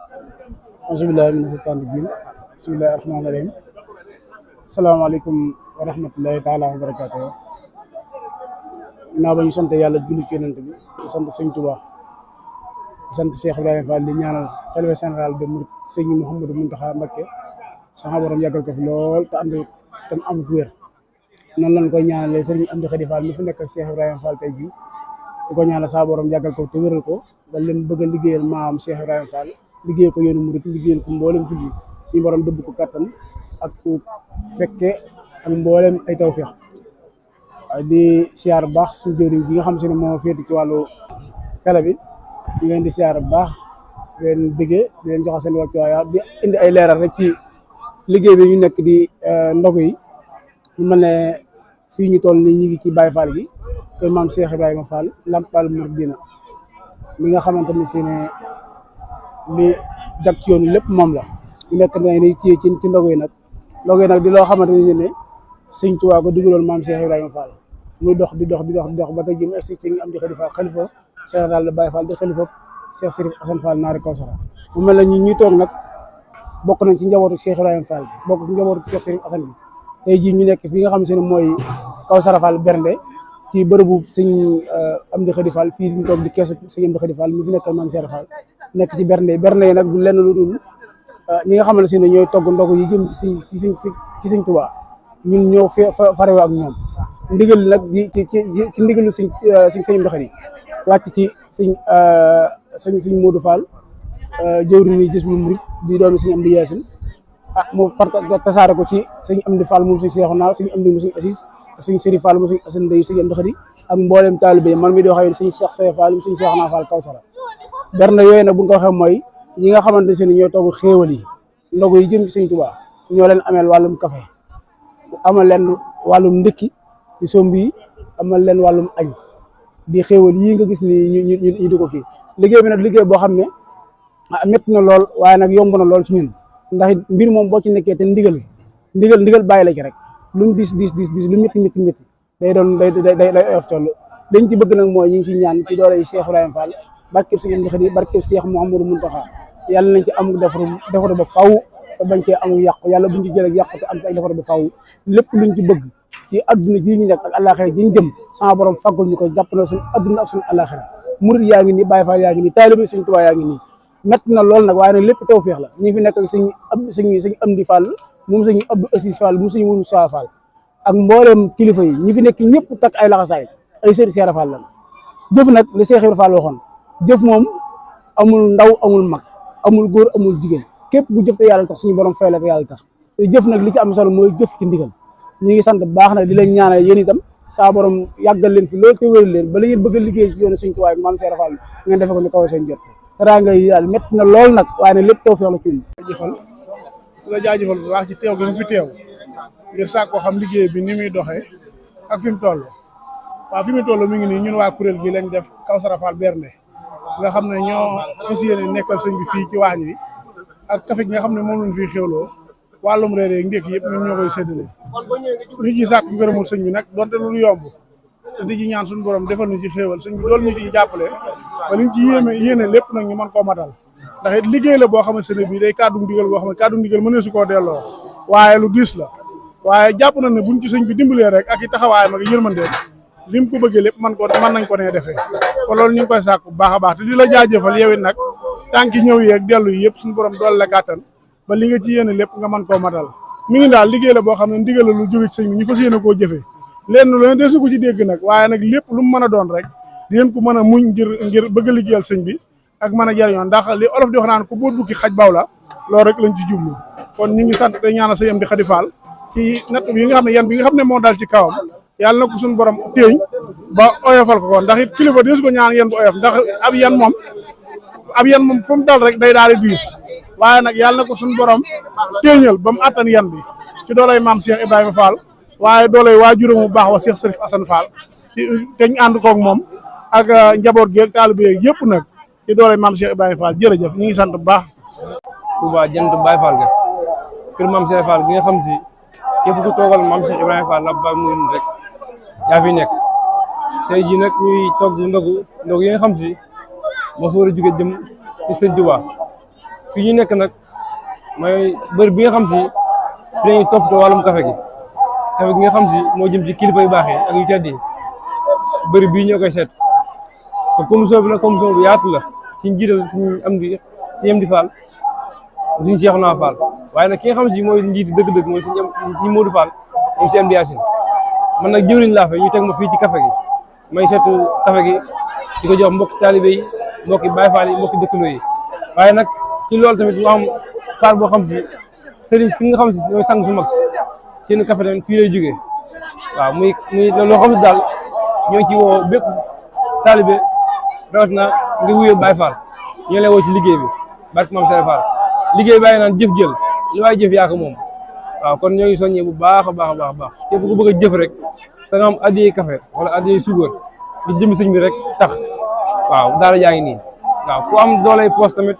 Bismillahi mina shaytaani rajiim bismillahi rahmaani rahiim salaamaaleykum wa rahmatullahi taala wa barakaatuh. Ginnaaw ba ñu sant yàlla julli ci Yonent bi di sant sëñ Tuubaa di sant Cheikh Ibrahima Fall di ñaanal xalifa général de Mouride sëñ Mouhamadou Mountakha Mbacké sama borom yàggal ko fi lool te ànd te mu am wér. noonu lañ koy ñaanalee sëriñ Amdi Khady Fall mi fi nekkal Cheikh Ibrahima Fall tey jii di ko ñaanal sa borom yàggal ko te wéral ko ba leen bëgg a liggéeyal maam Cheikh Ibrahima Fall liggéeyal ko yoonu Mouride liggéeyal ko mboolem julli suñu borom dëbb ko kattan ak ku fekke ak mboolem ay tawfeex. di siyaar bu baax suñu jëwriñ ji nga xam si ne moo féete ci wàllu télé bi di leen di siyaar bu baax di leen bëggee di leen joxe seen wàccuwaay di indi ay leeral rek ci liggéey bi ñu nekk di ndogu yi mu mel ne fii ñu toll nii ñu ngi ci Baye Fall gi kër maam Cheikh Ibrahima Fall Lampal Mouridina mi nga xamante ni si ne li jag ci yoon lépp moom la ñu nekk ni ci ndogu yi nag di loo xamante ni ne sëñ Tuubaa ko dugaloon maam Cheikh Ibrahima Fall muy dox di dox ba tey jii mu egsi ci Amdi Khady Fall xalifa général de Baye Fall di xalifa Cheikh Sérif Assane Fall naari Kawsara mu mel ne ñi toog nag bokk nañ ci njabootu Cheikh Ibrahima Fall bi bokk ci njabootu Cheikh Sérif Assane bi tey jii ñu nekk fi nga xam se ne mooy Kawsara Fall bernde ci bërëbu sëñ Amdi Khady Fall fii ñu toog di keesu sëñ Amdi Khady Fall mi fi nekkal maam Cheikh Fall nekk ci bernde yi nag du lenn lu dul ñi nga xamante ne ñooy togg ndogu yi jëm ci sëñ Tuubaa ñun ñoo farewa ak ñoom ndigal nag ci ndigalu sëñ Amdi Khady wàcc ci sëñ Modou Fall jëwriñ ñi gis bu murit di doon sëñ Amdi Yaasin mu tasaare ko ci sëñ Amdi Fall moom sëñ Seexuna sëñ Amdi mu sëñ Asis sëñ Sëri Fall mu sëñ Asan Ndey sëñ Amdi Khady ak mboolem taalibe man mi di waxee sëñ Cheikh Seye Fall mu sëñ Seexuna Fall Kawsara berne yooyu nag bu nga ko waxee mooy ñi nga xamante ne ñooy togg xéewal yi ndogu yi jëm ci sëñ Tuubaa ñoo leen ameel wàllum café amal leen wàllum ndëkki di somb yi amal leen wàllum añ di xéewal yii nga gis ni ñu di ko kii liggéey bi nag liggéey boo xam ne métti na lool waaye nag yomb na lool ci ñun ndax mbir moom boo ci nekkee te ndigal bàyyi la ci rek lu mu dis lu métti day doon day oyof toll liñ ci bëgg nag mooy ñu ngi ci ñaan ci doole yi Cheikh Ibrahima Fall barkeb Sëñ Amdi Khady barkeb Cheikh Mouhamadou Mountakha yàlla nañ ci am defaru ba faw te bañ cee amul yàqu yàlla buñ ci jëlee yàqu te am ci ak defaru ba faw lépp luñ ci bëgg ci adduna ji ñu nekk ak àllaaxira ji ñu jëm sama borom faggul ñu ko jàpp na suñu adduna ak suñu àllaaxira murid yaa ngi nii Baye Fall yaa ngi nii taalibe Sëñ Tuubaa yaa ngi nii métti na lool nag waaye nag lépp tawfeex la ñi fi nekk sëñ Amdi Fall moom sëñ Abdou Assis Fall moom sëñ Moussa Fall ak mboolem kilifa yi ñi fi nekk ñëpp takk ay laxasaay ay sëriñ Cheikh Fall la jëf nag li Cheikh Ibrahima Fall waxoon jëf moom amul ndaw amul mag amul góor amul jigéen képp ku jëf te yàlla tax suñu borom fay la te yàlla tax te jëf nag li ci am solo mooy jëf ci ndigal ñi ngi sant bu baax nag di leen ñaanal yéen itam saa borom yàggal leen fi loolu te wéral leen ba la ngeen bëgg a liggéey ci yoonu Sëñ Tuubaa maam Cheikh Fall ngeen defe ko ni kaw seen jot teraanga yi daal métti na lool nag waaye nag lépp tawfeex la ci ñun jaajëfal bu baax ci teew gi mu fi teew ngir sàkk koo xam liggéey bi ni muy doxee ak fi mu toll waaw fi mu toll mi ngi nii ñun waa kuréel gi lañ def Kawsara Fall bernde nga xam ne ñoo fas yéene nekkal sëñ bi fii ci waañ wi ak café gi nga xam ne moom lañ fiy xewloo wàllum reer yeeg ndékki yëpp ñun ñoo koy séddale ñu ci sàkk ngërëmul sëñ bi nag donte lu yomb te di ci ñaan suñu borom defal ñu ci xéewal sëñ bi dool ñu ci jàppale ba liñ ci yéene lépp nag ñu mën koo matal ndax it liggéey la boo xamante ne bii day kàddu ndigal boo xam ne kàddu ndigal mënee su koo delloo waaye lu diis la waaye jàpp na ne buñ ci sëñ bi dimbalee rek ak i taxawaayam ak yërmandeem lim ko bëggee lépp mën nañ ko nee defee kon loolu ñu ngi koy sàkk bu baax a baax te di la jaajëfal yow it nag tànki ñëw yeeg dellu yi yëpp suñu borom dool la kàttan ba li nga ci yéene lépp nga mën koo matal mi ngi daal liggéey la boo xam ne ndigal la lu jóge ci sëñ bi ñu fas yéene koo jëfee lenn lu ne desu ko ci dégg nag waaye nag lépp lu mu mën a doon rek di ngeen ko mën a muñ ngir bëgg a liggéeyal sëñ bi ak mën a jariñoon ndax li olof di wax naan ko boo bukki xaj baw la loolu rek lañ ci jublu kon ñi ngi sant te ñaanal sëñ Amdi Khady Fall ci natt bi nga xam ne yan bi nga xam ne moo dal ci kawam yàlla na ko suñu borom téeñ ba oyofal ko ndax it kilifa deesu ko ñaan yan bu oyof ndax ab yan moom fu mu dal rek day daal di diis waaye nag yàlla na ko suñu borom téeñal ba mu attan yan bi ci doolay maam Cheikh Ibrahima Fall waaye doolay waajuram bu baax wa Cheikh Sérif Assane Fall te ñu ànd koog moom ak njaboot gi ak taalibe yeeg yëpp nag ci doolay maam Cheikh Ibrahima Fall jërëjëf ñu ngi sant bu baax. Touba jant Baye Fall ga kër maam Cheikh Fall gi nga xam si képp ku toogal maam Cheikh Ibrahima Fall la ba mu rek yaa fi nekk tey jii nag ñuy togg ndogu yi nga xam si moo fa war a jóge jëm ci sëñ Touba fii ñu nekk nag mooy bërëb bi nga xam si fi lañuy toppatoo wàllum café gi nga xam si moo jëm ci kilifa yu baax yi ak yu tedd yi bërëb bii ñoo koy seet te commission bi nag commission bu yaatu la suñ jiital suñu am di Fall suñu Cheikhouna Fall waaye nag ki nga xam si mooy njiiti dëgg-dëgg mooy suñu Modou Fall moom si am di Yacine man nag jëwriñ laa fa ñu teg ma fii ci café gi may seetu café gi di ko jox mbokki taalibe yi mbokki Baye Fall yi mbokki dëkkandoo yi waaye nag ci loolu tamit mu am part boo xam si sëriñ si nga xam si ñooy sang su mag seen café tamit fii lay jógee waaw muy loo xam si daal ñoo ci woo bépp taalibe rawat na nga wuyoo Baye Fall ñoo lay woo ci liggéey bi barke Mame Sere Fall liggéey bàyyi naan jëf jël li waay jëf yaa ko moom waaw kon ñoo ngi soññee bu baax a baax a baax a baax képp ku bëgg a jëf rek da nga am addiyee café wala addiyee suukar di jëm sëñ bi rek tax waaw daara jaa ngi nii waaw ku am doolay poos tamit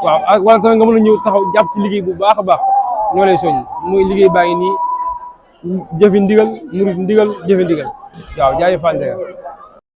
waaw wala tamit nga mën a ñëw taxaw jàpp ci liggéey bu baax a baax ñoo lay soññ muy liggéey baa ngi nii jëfi ndigal murit ndigal jëfi ndigal waaw jaay Fall Ndiaga